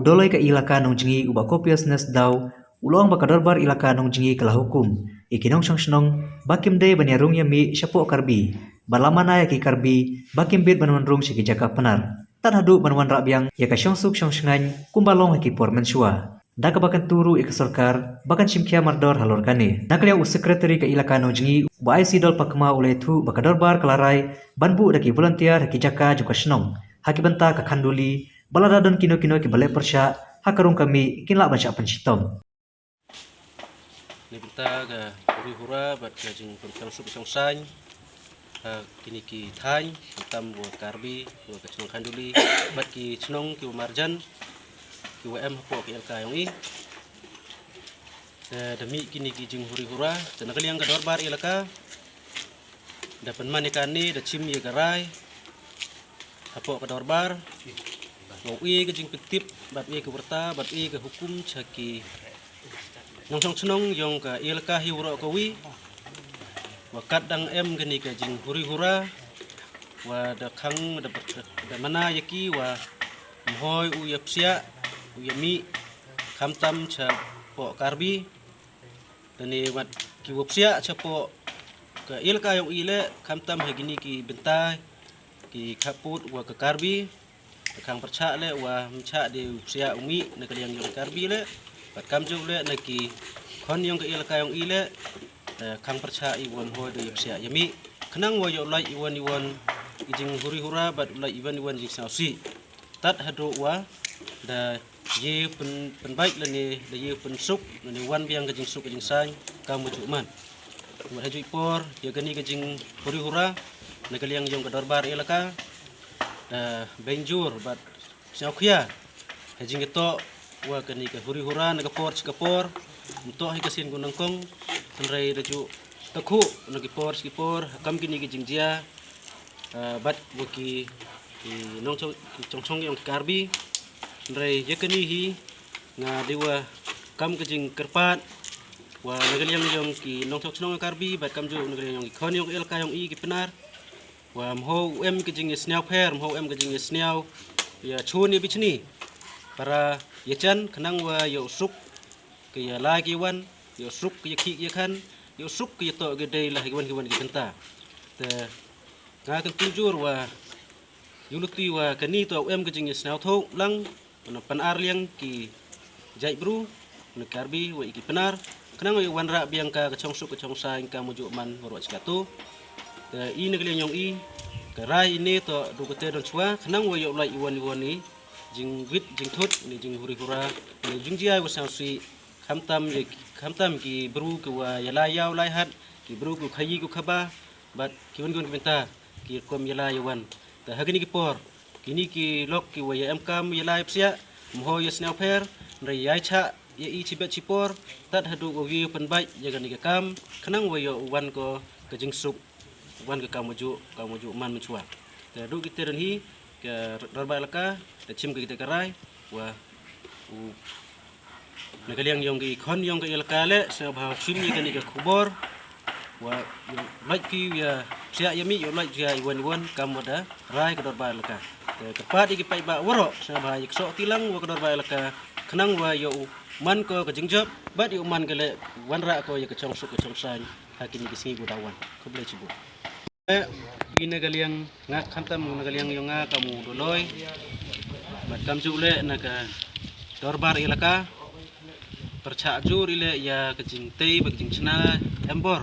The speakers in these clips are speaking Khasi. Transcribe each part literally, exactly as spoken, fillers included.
Doloi ka Elaka Nongjngi u Bah Kopiasnes Daw u la ong ba ka Dorbar Elaka Nongjngi ka la hukum ïa ki nongshong shnong ba kim dei ban ïarung ïamih shapoh Karbi, ba la mana ïa ki Karbi ba kim bit ban wan rung sha ki jaka Pnar, tad haduh ban wanrah biang ïa ka shongsuk shongshngaiñ kumba long ha ki por mynshuwa. Da kaba kyntu ruh ïa ka sorkar ba kan shim khia mardor halor kane. Na ka liang u Secretary ka Elaka Nongjngi u Bah Isidol Pakma u la ïathuh ba ka Dorbar ka la rai ban buh da ki volunteer ha ki jaka jong ka shnong ha ki bynta ka Khanduli, ba lada don kino kino kiba leh pyrshah ha ka rung ka mih kin lah ban shah pynshitom. Na ka bynta ka huri hura bad ka jingpynshongsuk shongsaiñ ha kine ki thaiñ, khamtam wa Karbi, wa ka shnong Khanduli bad ki shnong kiwa marjan kiwa em hapoh ka elaka yong i. Te da mih kine ki jinghuri hura, te na ka liang ka Dorbar Elaka da pynman ïa kane, da shim ïa ka rai hapoh ka Dorbar, ba u e ka jingpyntip bad u e ka wyrta bad u e ka hukum sha ki nongshong shnong yong ka elaka hi waroh kawi, wa kat dang em kane ka jinghuri hura, wa da khang da, da, da mana ïa ki wa ym hoi u ïa psiah u ïa mih khamtam shapoh Karbi. Dane wat ki wa psiah shapoh ka elaka yong i leh, khamtam ha kine ki bynta ki khappud wa ka Karbi, ka khang pyrshah leh wa ym shah de u psiah u mih na ka liang yong ka Karbi leh, bad kamjooh leh na ki khon yong ka elaka yong i leh, eh, khang pyrshah i wa ym hoi de u psiah ïa mih, khnang wa ïoh lait iwan iwan i jinghuri hura bad lait iwan iwan jingsngewsih. Tad haduh wa da ïe pyn, pynbeit lane da ïe pynsuk lane wan biang ka jingsuk ka jingsaiñ kam wa juh man. Wat ha juh i por ïa kane ka jinghuri hura na ka liang yong ka Dorbar Elaka da bynjur bad sngewkhia ha jingïatoh wa kane ka huri hura na ka por sha ka por, ym toh ha ka sien ka nyngkong, hynrei da juh takhuh na ki por sha ki por ha kam kine ki jingjia, ah, bad wa ki, ki nongshong, ki nongshong shnong yong ki Karbi. Hynrei ïa kane hi nga dei wa kam ka jingkyrpad wa na ka liang yong ki nongshong shnong yong ki Karbi bad kamjooh na ka liang yong ki khon yong ka elaka yong i ki Pnar, wa ym hoi u em ka jingïasngew pher, ym hoi u em ka jingïasngew ïa chun ïa bichni. Para ïa jan khnang wa ïa u suk ka ïa lai ka ïa wan, ïa u suk ka ïa khih ïa khan, ïa u suk ka ïa toh ka dei la ha ki wan ki wan ki bynta. Te nga kyntu jur wa ïa u luti wa kane toh u em ka jingïasngew thuh lang, na Pnar liang ki jait bru na Karbi wa i ki Pnar, khnang wa ïa wanrah biang ka, ka shongsuk ka shongsaiñ kam wa juh man waroh shikato. Te i na ka liang yong i ka rai i ne toh du ka te don shwa khnang wa ïa u lait iwan iwan i jingwit jingthut ne jinghuri hura ne jingjia wa sngewsih. Khamtam ïa, khamtam ki bru ki wa ïa lai ïaw lai hat, ki bru ki khaïi ki khaba bad ki wan ki wan ki bynta ki rukom ïa lai ïa wan. Te ha kine ki por kine ki lok ki wa ïa em kam ïa lai psiah, ym hoi ïa sngewpher, hynrei ïa shah ïa i shibit shipor tad haduh wa wi pynbeit ïa kane ka kam khnang wa ïa u wan ko ka jingsuk, wan ka kam wa juh, kam wa juh man mynshwa. Te haduh kite don hi ka Dorbar Elaka te shim ka kite ka rai wa u na ka liang yong ki khon yong ka elaka le sngewbha shim ïa kane ka khubor wa ïa lait ki ïa psiah ïa mih ïa lait ïa i wan i wan kam wa da rai ka Dorbar Elaka. Te ka pat ïa ki paidbah waroh sngewbha ïa ka soh tilang wa ka Dorbar Elaka khnang wa ïa u man ko ka jingjop bad ïa u man ka le wanrah ko ïa ka shongsuk ka shongsaiñ ha kine ki sngi ku da wan. Khublei shibun. Eh, i na ka liang nga khamtam na ka liang yong nga kam u Doloi bad kamjooh le na ka Dorbar Elaka pyrshah jur i le ïa ka jingtei bad ka jingshna embor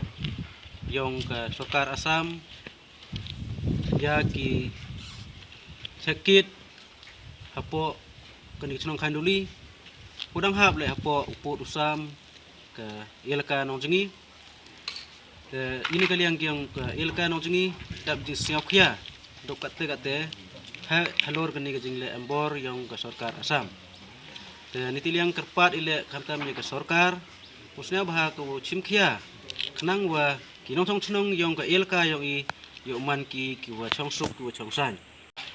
yong ka sorkar Assam ïa ki sakit hapoh kane ka shnong Khanduli, u dang hap le hapoh u pud u sam ka elaka Nongjngi. Te i na ka liang yong ka elaka Nongjngi dap jingsngewkhia dok katte katte ha halor kane ka jingleh embor yong ka sorkar Assam. Te niti liang kyrpad i le khamtam ïa ka sorkar u sngewbha ka u shimkhia khnang wa ki nongshong shnong yong ka elaka yong i ïa u man ki ki wa shongsuk ki wa shongsaiñ.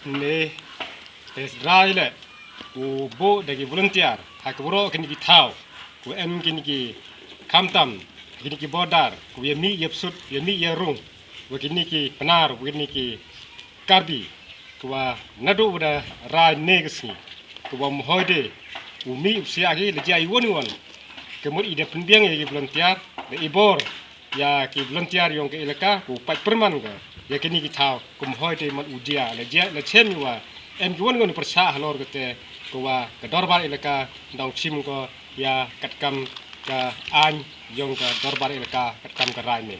Ne te sdra i le u buh da ki volunteer ha ka waroh kine ki thaw ku em kine ki khamtam kine ki border ku ïa mih ïa psut ïa mih ïa rung wa kine ki Pnar wa kine ki Karbi ku wa naduh wa da rai ne ka sngi ku wa ym hoi de U mih u psiah hi, la jia iwon iwon. Ka mut i da pynbiang ïa ki volunteer, da i bor ïa ki volunteer yong ka elaka, ku pait pyrman ka ïa kini ki thaw, kum hoi te man u jia, la jia, la chem ïa wa em kiwon kiwon pyrshah halor kate, ka wa ka dorbar elaka dang chim ko ïa katkam ka aiñ yong ka dorbar elaka, katkam ka rai me.